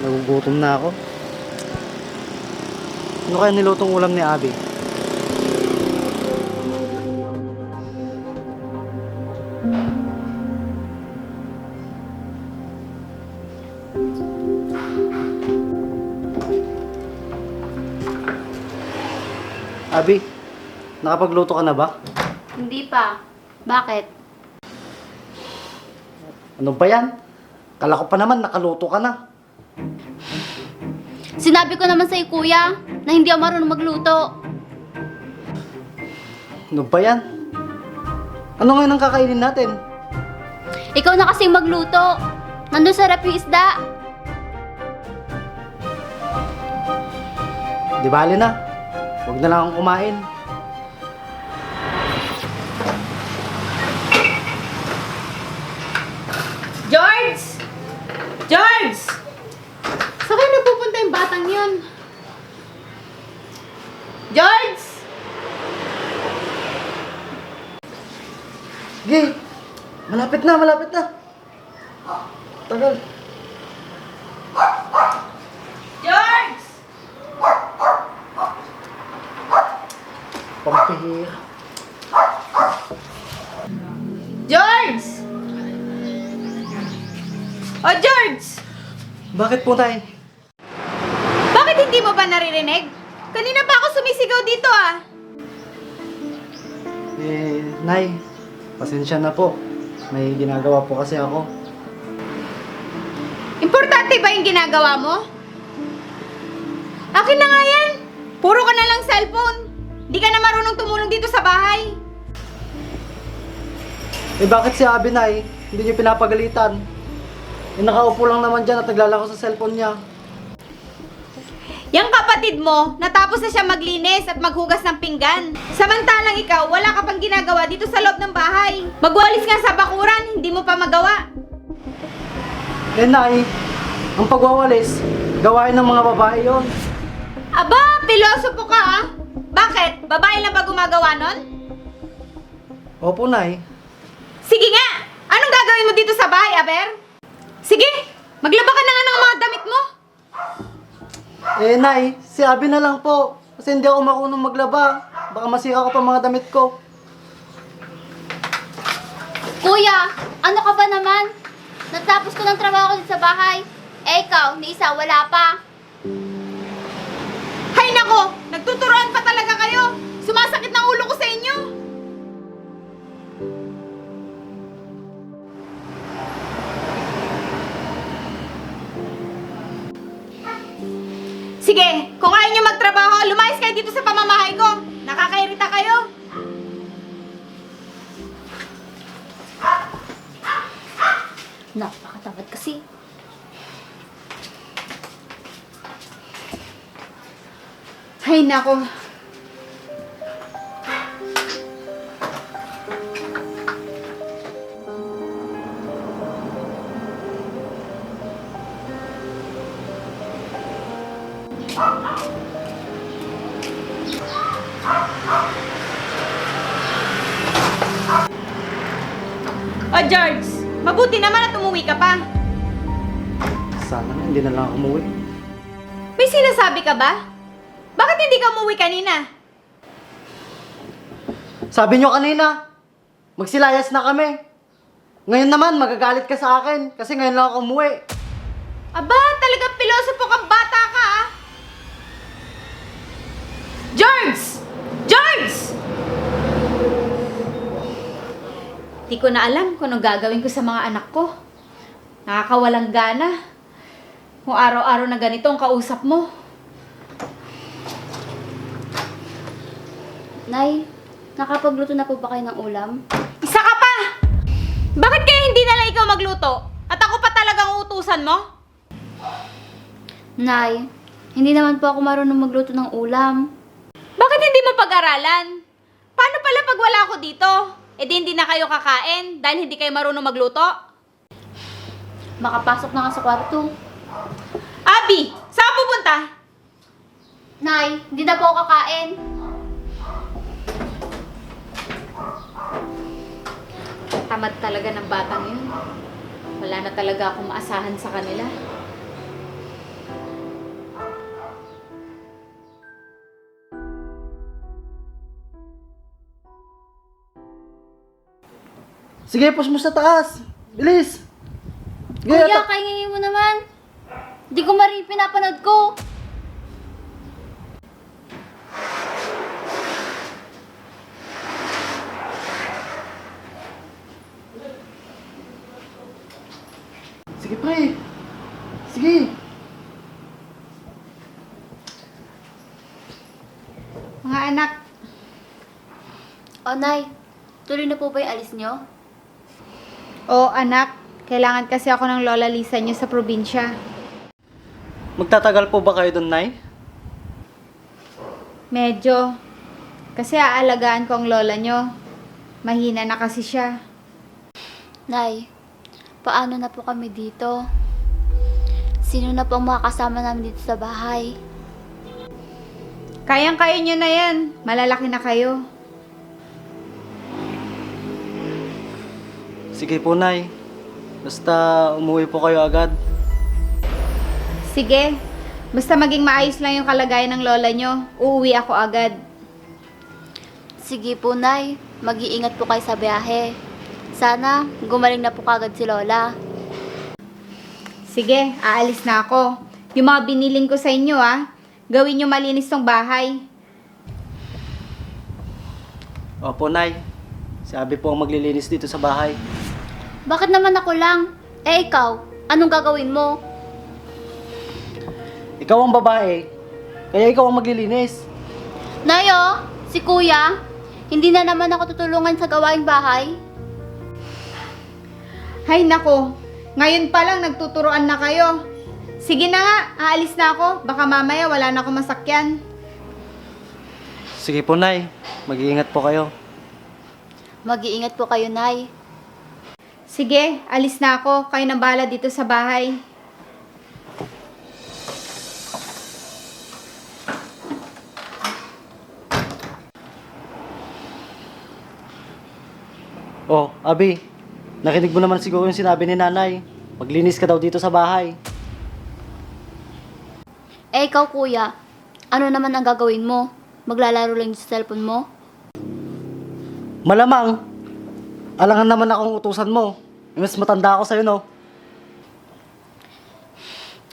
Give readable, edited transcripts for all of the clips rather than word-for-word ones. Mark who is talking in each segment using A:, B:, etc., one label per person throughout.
A: Nagugutom na ako. Ano kaya nilutong ulam ni Abby? Abby, nakapagluto ka na ba?
B: Hindi pa. Bakit?
A: Ano ba yan? Kala ko pa naman nakaluto ka na.
B: Sinabi ko naman sa'yo, kuya, na hindi ako marunong magluto.
A: Ano ba yan? Ano ngayon ang kakainin natin?
B: Ikaw na kasing magluto. Nandun sa rep yung isda.
A: Di bale na. Huwag na lang akong kumain.
C: George! George! Saan kayo nagpupunta yung batang yun? George!
A: Sige, malapit na, malapit na. Tagal.
C: George!
A: Pampihira.
C: George! Oh, George!
A: Bakit po, Nay?
C: Bakit hindi mo ba naririnig? Kanina pa ako sumisigaw dito ah.
A: Nay, pasensya na po. May ginagawa po kasi ako.
C: Importante ba yung ginagawa mo? Akin na nga yan. Puro ka na lang cellphone. Di ka na marunong tumulong dito sa bahay.
A: Bakit si Abby, Nay? Hindi niyo pinapagalitan? Nakaupo lang naman dyan at naglalako sa cellphone niya.
C: Yang kapatid mo, natapos na siya maglinis at maghugas ng pinggan. Samantalang ikaw, wala ka pang ginagawa dito sa loob ng bahay. Magwalis nga sa bakuran, hindi mo pa magawa.
A: Nay, ang pagwawalis, gawain ng mga babae yon.
C: Aba, pilosopo ka ah. Bakit? Babae lang ba gumagawa nun?
A: Opo, Nay.
C: Sige nga! Anong gagawin mo dito sa bahay, Aber? Sige! Maglaba ka na nga ng mga damit mo!
A: Nay, si Abby na lang po. Kasi hindi ako marunong maglaba. Baka masira ko pa mga damit ko.
B: Kuya, ano ka ba naman? Natapos ko ng trabaho ko dito sa bahay. Eh ikaw, ni isa, wala pa.
C: Hay nako! Nagtuturoan pa talaga kayo! Sumasakit ng ulo ko sa inyo! Sige, kung ayaw nyo magtrabaho, lumayas kayo dito sa pamamahay ko. Nakakairita kayo.
B: Napakatamad kasi.
C: Hay nako. Oh, George, mabuti naman at umuwi ka pa.
A: Sana nga, hindi na lang ako umuwi.
C: May sinasabi ka ba? Bakit hindi ka umuwi kanina?
A: Sabi nyo kanina, magsilayas na kami. Ngayon naman, magagalit ka sa akin kasi ngayon lang ako umuwi.
C: Aba, talagang pilosopo kang bata ka ah. George! George! Di ko na alam kung anong gagawin ko sa mga anak ko. Nakakawalang gana. Kung araw-araw na ganito ang kausap mo.
B: Nay, nakapagluto na po ba kayo ng ulam?
C: Isa ka pa! Bakit kaya hindi na lang ikaw magluto? At ako pa talagang uutusan mo?
B: Nay, hindi naman po ako marunong magluto ng ulam.
C: Bakit hindi mo pag-aralan? Paano pala pag wala ako dito? E di hindi na kayo kakain dahil hindi kayo marunong magluto?
B: Makapasok na nga sa kwarto.
C: Abby, saan ka pupunta?
B: Nay, hindi na po ako kakain.
C: Tamad talaga ng batang yun. Wala na talaga akong maasahan sa kanila.
A: Sige, push mo sa taas. Bilis. Sige,
B: Kuya, kaingin mo naman. Di ko marin pinapanood ko.
A: Sige, pre. Sige.
C: Mga anak,
B: O, Nay, tuloy na po ba yung alis nyo?
C: o anak, kailangan kasi ako ng Lola Lisa niyo sa probinsya.
A: Magtatagal po ba kayo doon, Nay?
C: Medyo. Kasi aalagaan ko ang lola niyo. Mahina na kasi siya.
B: Nay, paano na po kami dito? Sino na po ang mga kasama namin dito sa bahay?
C: Kayang-kaya niyo na yan. Malalaki na kayo.
A: Sige po, Nay. Basta umuwi po kayo agad.
C: Sige. Basta maging maayos lang yung kalagayan ng lola niyo. Uuwi ako agad.
B: Sige po, Nay. Mag-iingat po kayo sa biyahe. Sana gumaling na po kagad si Lola.
C: Sige, aalis na ako. Yung mga biniling ko sa inyo gawin niyo malinis tong bahay.
A: Opo, Nay. Sabi po ang maglilinis dito sa bahay.
B: Bakit naman ako lang? Eh ikaw, anong gagawin mo?
A: Ikaw ang babae, kaya ikaw ang maglilinis.
B: Nayo, si Kuya, hindi na naman ako tutulungan sa gawaing bahay.
C: Hay nako, ngayon pa lang nagtuturoan na kayo. Sige na nga, aalis na ako. Baka mamaya wala na akong masakyan.
A: Sige po, Nay. Mag-iingat po kayo.
B: Mag-iingat po kayo, Nay.
C: Sige, alis na ako. Kayo nang bahala dito sa bahay.
A: Oh, Abi. Nakinig mo naman siguro yung sinabi ni Nanay. Maglinis ka daw dito sa bahay.
B: Eh ikaw, Kuya, ano naman ang gagawin mo? Maglalaro lang sa cellphone mo?
A: Malamang. Alangan naman akong utusan mo. Mas matanda ako sa'yo, no?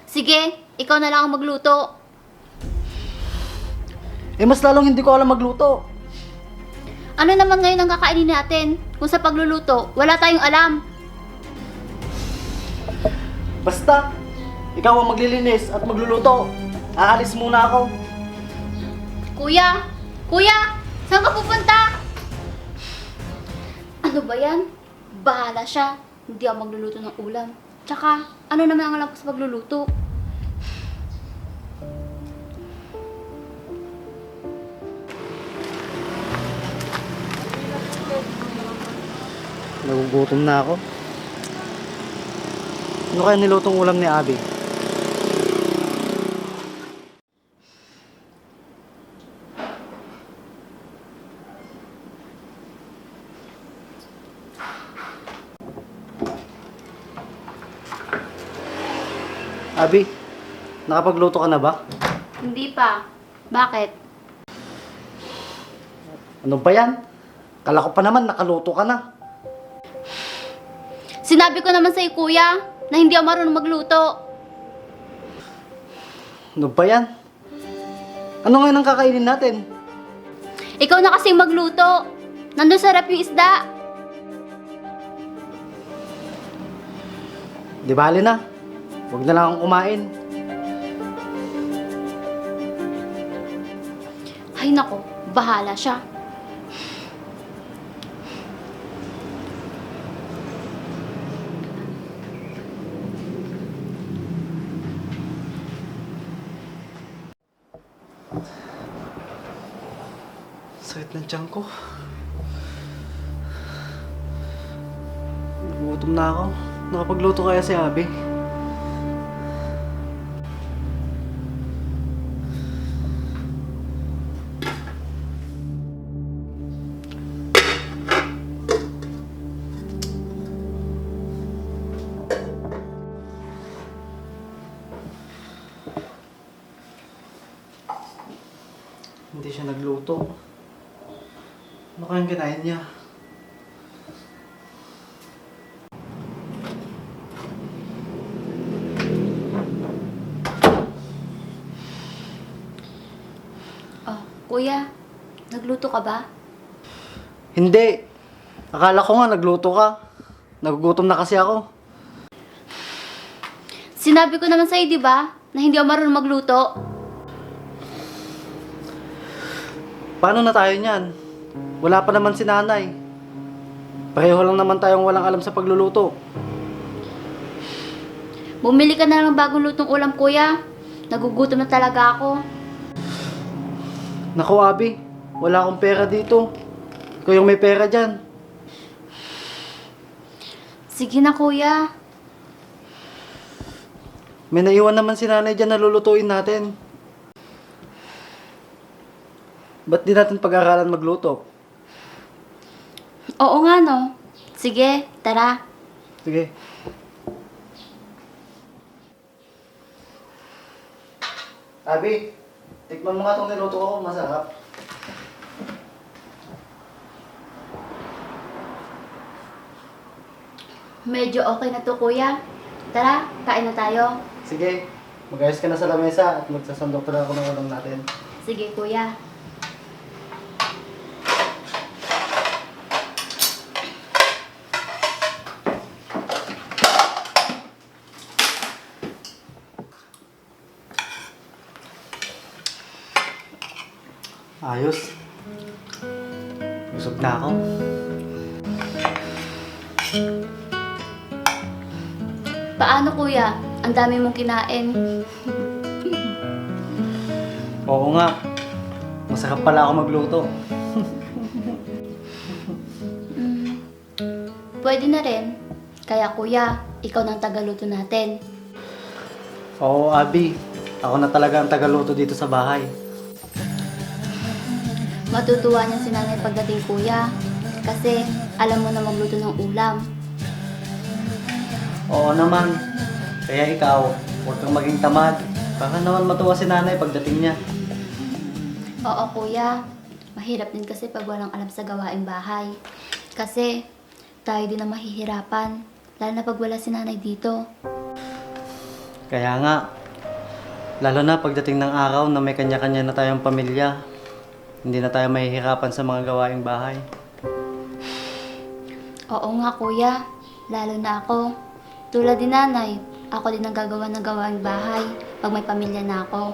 B: Sige, ikaw na lang ang magluto.
A: Mas lalong hindi ko alam magluto.
B: Ano naman ngayon ang kakainin natin? Kung sa pagluluto, wala tayong alam.
A: Basta, ikaw ang maglilinis at magluluto. Aalis muna ako.
B: Kuya! Kuya! Saan ka pupunta? Ano ba yan? Bahala siya. Hindi ako magluluto ng ulam. Tsaka, ano naman ang alam ko sa pagluluto?
A: Nagugutom na ako. Ano kaya nilutong ulam ni Abi? Abi, nakapagluto ka na ba?
B: Hindi pa. Bakit?
A: Ano ba yan? Kala ko pa naman nakaluto ka na.
B: Sinabi ko naman sa'yo, Kuya, na hindi ako marunong magluto.
A: Ano ba yan? Ano ngayon ang kakainin natin?
B: Ikaw na kasing magluto. Nandun sa rep yung isda.
A: Di bale na. Huwag na lang akong kumain.
B: Ay nako, bahala siya.
A: Sakit ng tiyan ko. Nagutom na ako. Nakapagluto kaya si Abi? Hindi siya nagluto. Ano kayang kinain niya?
B: Kuya, nagluto ka ba?
A: Hindi. Akala ko nga nagluto ka. Nagugutom na kasi ako.
B: Sinabi ko naman sa'yo, di ba? Na hindi ako marunong magluto.
A: Paano na tayo niyan? Wala pa naman si nanay. Pareho lang naman tayong walang alam sa pagluluto.
B: Bumili ka na lang ng bagong lutong ulam, kuya. Nagugutom na talaga ako.
A: Naku, Abi. Wala akong pera dito. Ikaw yung may pera dyan.
B: Sige na, kuya.
A: May naiwan naman si nanay dyan na lulutuin natin. Ba't di natin pag-aralan magluto?
B: Oo nga, no? Sige, tara.
A: Sige. Abi, tikman mo nga itong niluto ko. Masarap.
B: Medyo okay na to, kuya. Tara, kain na tayo.
A: Sige, mag-ayos ka na sa lamesa at magsasandok na ako ng ulam natin.
B: Sige, kuya.
A: Ayos. Busog na ako.
B: Paano, kuya? Ang dami mong kinain.
A: Oo nga. Masarap pala ako magluto.
B: Pwede na rin. Kaya, kuya, ikaw nang tagaluto natin.
A: Oo, Abi. Ako na talaga ang tagaluto dito sa bahay.
B: Matutuwa niya si nanay pagdating, kuya. Kasi alam mo na magluto ng ulam.
A: Oo naman. Kaya ikaw, huwag kang maging tamad. Baka naman matuwa si nanay pagdating niya.
B: Oo, kuya. Mahirap din kasi pag walang alam sa gawaing bahay. Kasi tayo din ang mahihirapan. Lalo na pag wala si nanay dito.
A: Kaya nga, lalo na pagdating ng araw na may kanya-kanya na tayong pamilya, hindi na tayo mahihirapan sa mga gawaing bahay.
B: Oo nga, kuya. Lalo na ako. Tulad din nanay, ako din ang gagawa ng gawaing bahay pag may pamilya na ako.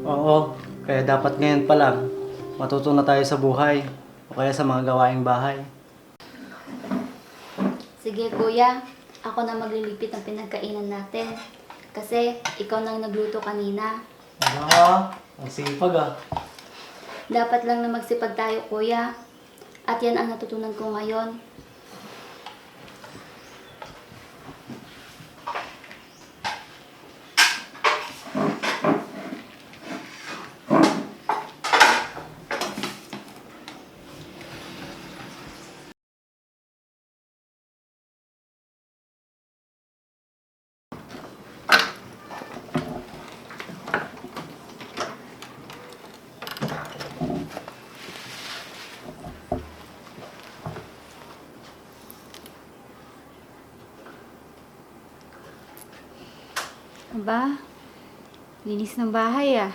A: Oo, kaya dapat ngayon pa lang, matuto na tayo sa buhay o kaya sa mga gawaing bahay.
B: Sige, kuya. Ako na magliligpit ng pinagkainan natin. Kasi ikaw nang nagluto kanina.
A: Aba, ang sipag ah.
B: Dapat lang na magsipag tayo, kuya. At yan ang natutunan ko ngayon.
C: Aba, linis ng bahay ah.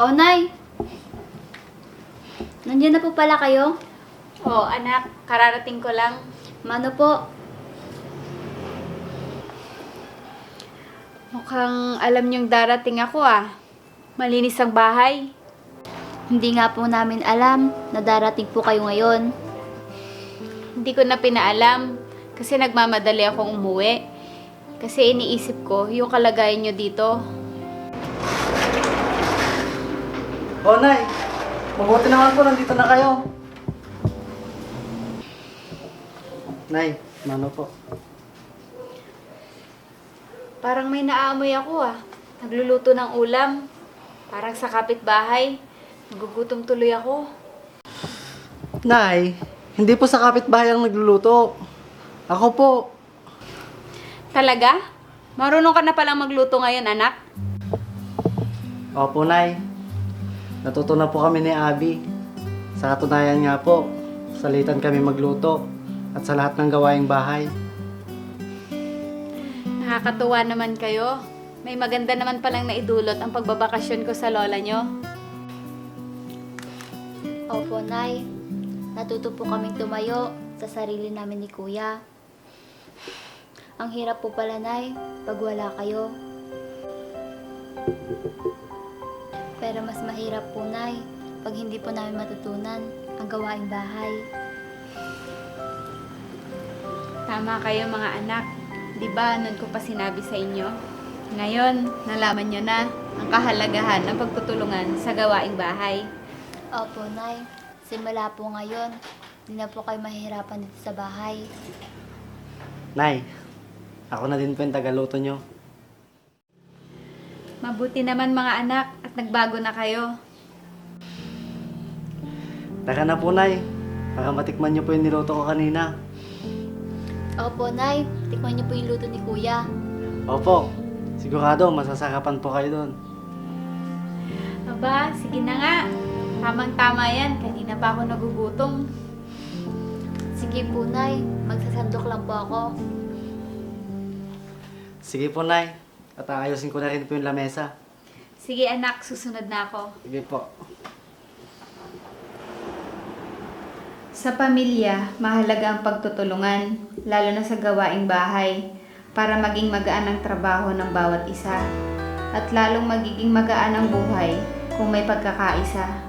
B: Oh, Nay! Nandiyan na po pala kayo?
C: Oh, anak, kararating ko lang.
B: Mano po?
C: Mukhang alam niyong darating ako ah. Malinis ang bahay.
B: Hindi nga po namin alam na darating po kayo ngayon.
C: Hindi ko na pinaalam kasi nagmamadali akong umuwi. Kasi iniisip ko yung kalagayan niyo dito.
A: Oh, Nay! Mabuti naman po, nandito na kayo. Nay, mano po?
C: Parang may naamoy ako ah. Nagluluto ng ulam. Parang sa kapitbahay. Nagugutom tuloy ako.
A: Nay, hindi po sa kapitbahay ang nagluluto. Ako po.
C: Talaga? Marunong ka na palang magluto ngayon, anak?
A: Opo, Nay. Natuto na po kami ni Abby. Sa katunayan nga po, salitan kami magluto at sa lahat ng gawaing bahay.
C: Nakakatuwa naman kayo. May maganda naman palang naidulot ang pagbabakasyon ko sa lola nyo.
B: Opo, Nay. Natuto po kaming tumayo sa sarili namin ni Kuya. Ang hirap po pala, Nay, pag wala kayo. Pero mas mahirap po, Nay, pag hindi po namin matutunan ang gawaing bahay.
C: Tama kayo mga anak. Di ba noon ko pa sinabi sa inyo? Ngayon, nalaman nyo na ang kahalagahan ng pagtutulungan sa gawaing bahay.
B: Opo, Nay. Simula po ngayon, hindi na po kayo mahihirapan dito sa bahay.
A: Nay, ako na din po yung tagaluto nyo.
C: Mabuti naman mga anak at nagbago na kayo.
A: Tara na po, Nay. Para matikman nyo po yung niluto ko kanina.
B: Opo, Nay. Tikman niyo po yung luto ni Kuya.
A: Opo, sigurado masasarapan po kayo doon.
C: Aba, sige na nga. Tamang-tama yan. Kanina pa ako nagugutom.
B: Sige po, Nay. Magsasandok lang po ako.
A: Sige po, Nay. At aayusin ko na rin po yung lamesa.
C: Sige anak, susunod na ako.
A: Sige po.
C: Sa pamilya, mahalaga ang pagtutulungan, lalo na sa gawaing bahay, para maging magaan ang trabaho ng bawat isa. At lalong magiging magaan ang buhay kung may pagkakaisa.